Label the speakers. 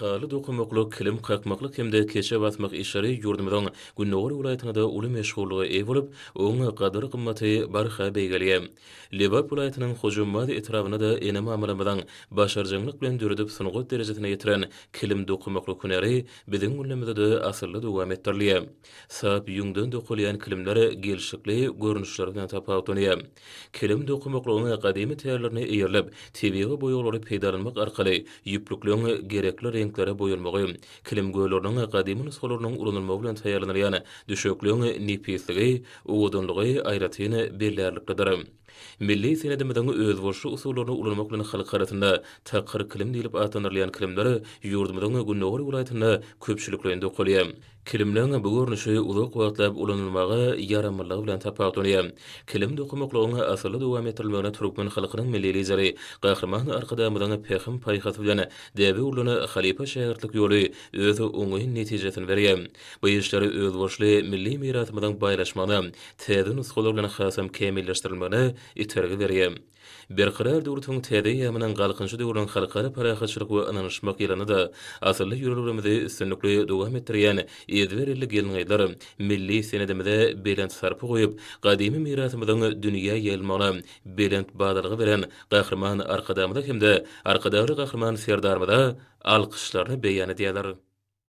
Speaker 1: Haly dokamaklyk, kilim kakmaklyk hem-de keçe basmak işleri ýurdumyzyň gündogar welaýatynda-da uly meşhurlyga eýe bolup, oň gadyr-gymmaty barha beýgelýär. Lebap welaýatynyň Hojambaz etrabynda-da ene-mamalarymyzyň başarjaňlyk bilen döredip sungat derejesine ýetiren kilim dokamaklyk hünäri biziň günlerimizde-de asylly dowam etdirilýär. Sap ýüňden dokalýan kilimler gelşikli görnüşleri bilen tapawutlanýar. Kilim dokamaklygyň gadymy tärlerine eýerilip, tebigy boýaglary peýdalanmak arkaly ýüplükleň gerekli reňklere boýalmagy, kilim gölleriniň gadymy nusgalarynyň ulanylmagy bilen taýýarlanylýan düşekleň nepisligi, owadanlygy aýratyn bellärliklidir. Milli senedimiziň özboluşly usullaryny ulanmak bilen halk arasynda takyr kilim diýlip atlandyrylýan kilimler ýurdumyzyň gündogar welaýatynda köpçülikleýin dokalýar. Kilimleň bu görnüşi uzak wagtlap ulanylmaga ýaramlylygy bilen tapawutlanýar. Kilim dokamaklygyň asylly dowam etdirilmegine türkmen halkynyň Milli Lideri Gahryman Arkadagymyzyň pähim-paýhasy bilen däbe öwrülen halypa-şägirtlik ýoly öz oňyn netijesini berýär. Bu işler özboluşly milli mirasymyzyň baýlaşmagyna, täze nusgalar bilen hasam kämilleşdirilmegine itergi berýär. Berkarar döwletiň täze eýýamynyň Galkynyşy döwrüniň Halkara parahatçylyk we ynanyşmak ýylynda-da asylly ýörelgelerimizi üstünlikli dowam etdirýän ezber elli gelin-gyzlar milli senedimize belent sarpa goýup, gadymy mirasymyzyň dünýä ýaýylmagyna belent badalga beren Gahryman Arkadagymyza hem-de Arkadagly Gahryman Serdarymyza alkyşlaryny beýan edýärler.